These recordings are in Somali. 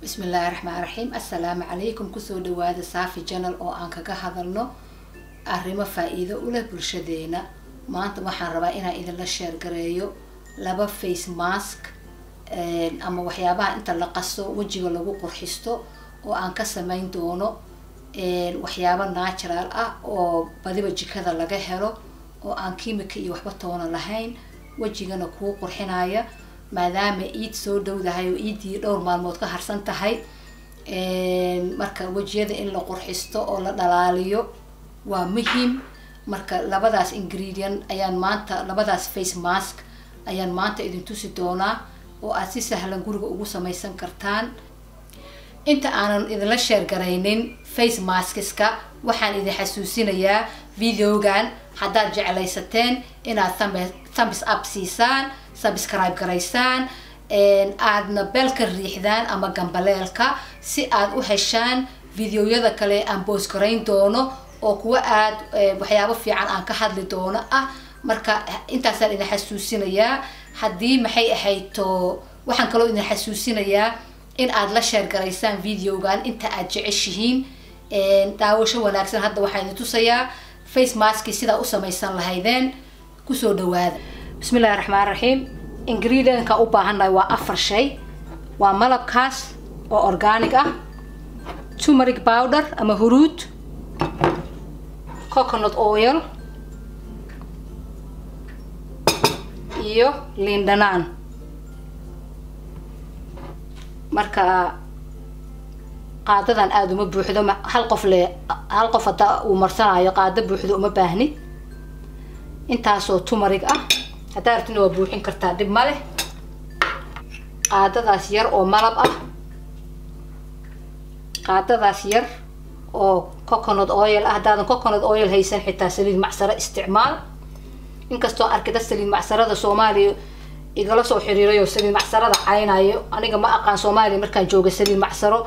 Bismillaahi raxmaan raxiim. Assalaamu calaykum. Kusoo dhawaada Saafi Channel oo aan kaga hadalno arrimo faa-iido u leh bulshadeena. Maanta waxaan rabaa inaan idinla share gareeyo laba face mask ama waxyaabaha inta la qaso wejiga lagu qurxisto oo aan ka sameyn doono waxyaabo natural ah oo badiba jikada laga helo oo aan kiimika iyo waxba toona lahayn, wejigana kuu qurxinaya. Maadaama Iid soo dhowdahay oo Iiddii dhowr maalmood ka harsan tahay, marka wejiyada in la qurxisto oo la dhalaaliyo waa muhiim. Marka labadaas ingredient ayaan maanta, labadaas face mask ayaan maanta idin tusi doonaa oo aad si sahlan guriga ugu samaysan kartaan. Inta aanan idinla share garaynin face maskiska, waxaan idin xasuusinayaa videogan haddaad jeclaysateen inaad thumbs up siisaan, subscribe garaysaan, aadna bellka riixdaan ama gambaleelka si aad u heshaan videoyada kale aan post garayn doono oo kuwa aad waxyaabo fiican aan ka hadli doono ah. Marka intaasaan idin xasuusinayaa. Haddii maxay ahayto, waxaan kaloo idin xasuusinayaa in aad la share garaysaan videogan inta aad jeceshihiin. Daawasho wanaagsan. Hadda waxaan idin tusayaa face maski sidaa u samaysan lahaydeen. Kusoo dhawaada. Bismillahi raxmaan raxiim. Ingredientka u baahannahay waa afar shay. Waa malabkaas oo organic ah, turmeric powder ama huruud, coconut oil iyo liin dhanaan. Marka qaadadan aada uma buuxdo, hal qof le, hal qof hadda uu marsanayo qaado buuxdo uma baahnid. Intaasoo turmeric ah haddaa rabtina waa buuxin kartaa, dhib ma leh. Qaadadaas yar oo malab ah, qaadadaas yar oo coconut oil ah. Haddaadan coconut oil haysan, xitaa saliid macsaro isticmaal. Inkastoo arkay dad saliid macsarada Soomaaliya igala soo xiriiray oo saliid macsarada caynayo, aniga ma aqaan. Soomaaliya markaan jooga saliid macsaro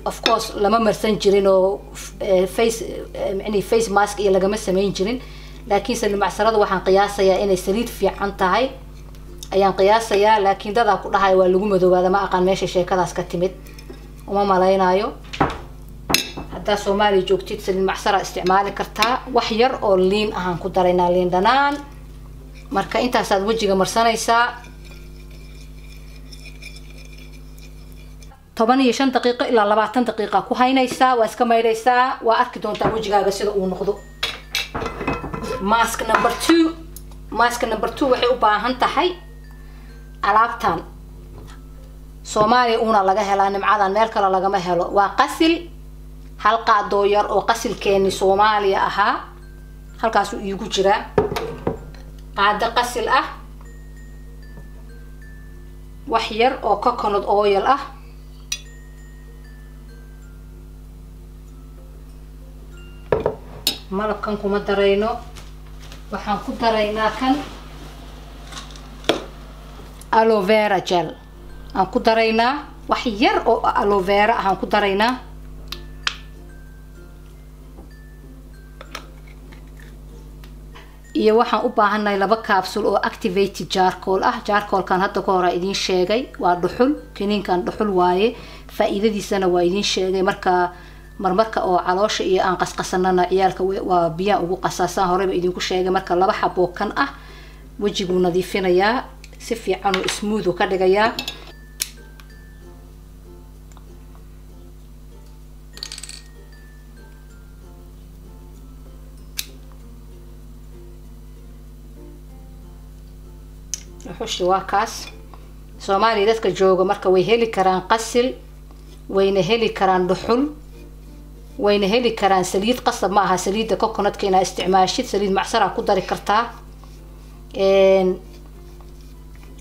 of course lama marsan jirin oo face, micnihi face mask iyo lagama samayn jirin, laakiin saliid macsarada waxaan qiyaasayaa inay saliid fiican tahay ayaan qiyaasayaa. Laakiin dadaa ku dhahaya waa lagu madoobaada. Ma aqaan meesha sheekadaas ka timid, uma malaynayo. Haddaa Soomaaliya joogtid, saliid macsara isticmaali kartaa. Wax yar oo liin ahaan ku daraynaa, liin dhanaan. Marka intaasaad wejiga marsanaysaa 15 daqiiqo ilaa 20 daqiiqa ku haynaysaa, waa iska maydhaysaa. Waa arki doontaa wejigaaga sida uu noqdo. Mask number 2. Mask number 2 waxay u baahan tahay alaabtan. Soomaaliya uuna laga helaa nimcadan, meel kale lagama helo. Waa qasil, hal qaadoo yar oo qasilkeeni Soomaaliya ahaa halkaasuu iigu jiraa. Qaado qasil ah, wax yar oo coconut oil ah, malabkan kuma darayno, waxaan ku daraynaa kan aloe vera gel aan ku daraynaa. Wax yar oo aloe vera ah aan ku daraynaa. Iyo waxaan u baahannahay laba capsule oo activated charcoal ah. Charcoalkan hadda ka hore idiin sheegay, waa dhuxul, kiniinkan dhuxul waaye. Faa-iidadiisana waa idiin sheegay. Marka marmarka oo caloosha iyo aan qasqasanana, ciyaalka waa biyaan ugu qasaasaan, horeyba idinku sheegay. Marka laba xaboo kan ah wejiguu nadiifinayaa, si fiican oo smooth u ka dhigayaa. Dhuxushi waa kaas. Soomaaliya dadka jooga marka way heli karaan qasil, wayna heli karaan dhuxul, wayna heli karaan saliid. Qasab ma aha saliidda coconutka inaa isticmaashid, saliid macsaraa ku dari kartaa.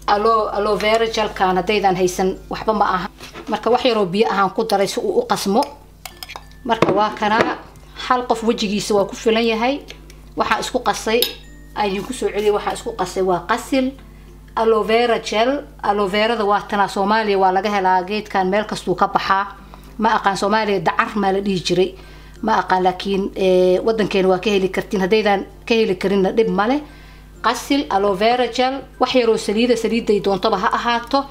Aloe vera gelkan haddaydan haysan, waxba ma aha. Marka wax yaroo biyo ahaan ku daray si uu u qasmo. Marka waa kanaa, hal qof wejigiisa waa ku filan yahay. Waxaan isku qasay idinku soo celiyay. Waxaan isku qasay waa qasil, aloe vera gel. Aloe verada waa tanaa. Soomaaliya waa laga helaa geedkan, meel kastuu ka baxaa. Ma aqaan, Soomaaliya dacar maa la dhihi jiray, ma aqaan, laakiin wadankeena waa ka heli kartiin. Haddaydan ka heli karinna dhib male. Qasil, aloe vera gel, wax yaroo saliida, saliiday doontaba ha ahaato.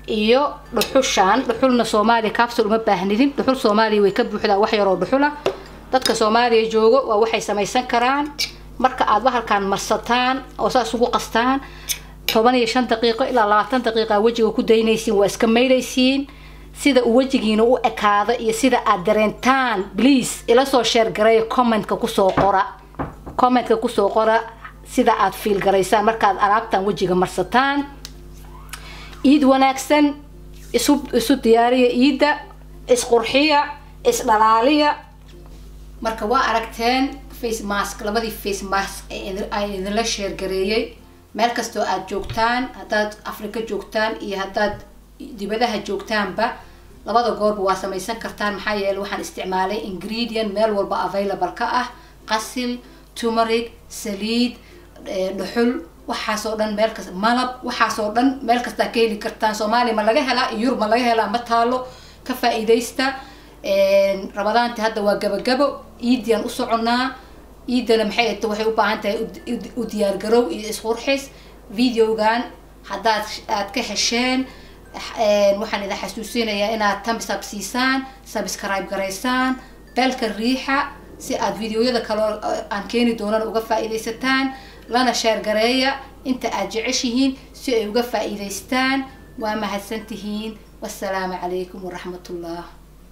Iyo dhuxushaan, dhuxulna Soomaaliya capsule uma baahnidin, dhuxul Soomaaliya way ka buuxdaa. Wax yaroo dhuxula dadka Soomaaliya joogo waa waxay samaysan karaan. Marka aad bahalkan marsataan oo saas ugu qastaan, 15 daqiiqo ilaa 20 daqiiqa wejiga ku daynaysiin, waa iska maydhaysiin. Sida uu wejigiina u ekaado iyo sida aad dareentaan, please ila soo share gareeya, commentka kusoo qora, commentka kusoo qora sida aad feel garaysaan markaad alaabtan wejiga marsataan. Iid wanaagsan, isu diyaariya iidda, isqurxiya, isdhalaaliya. Marka waa aragteen face mask, labadii face mask ee aan idinla share gareeyey. Meel kastoo aad joogtaan, haddaad Africa joogtaan iyo haddaad dibadaha joogtaanba, labada goorba waa samaysan kartaan. Maxaa yeelay, waxaan isticmaalay ingredient meel walba available ka ah: qasil, turmeric, saliid, dhuxul, waxaasoo dhan meel kasta, malab, waxaasoo dhan meel kastaa ka heli kartaan. Soomaaliya ma laga helaa? Yurub ma laga helaa? Ma taalo. Ka faa-iidaysta. Ramadaanti hadda waa gabagabo, iidiyan u soconaa. Iidana maxay ahto, waxay u baahan tahay u diyaargarow iyo isqurxis. Videogan haddaad aad ka hesheen, waxaan idin xasuusinayaa inaad thumbs up siisaan, subscribe garaysaan, bellka riixa si aad videoyada kaloo aan keeni doonana uga faa-iidaysataan. Lana share gareeya inta aad jeceshihiin si ay uga faa-iidaystaan. Waa mahadsantihiin. Wassalaamu calaykum waraxmatullah.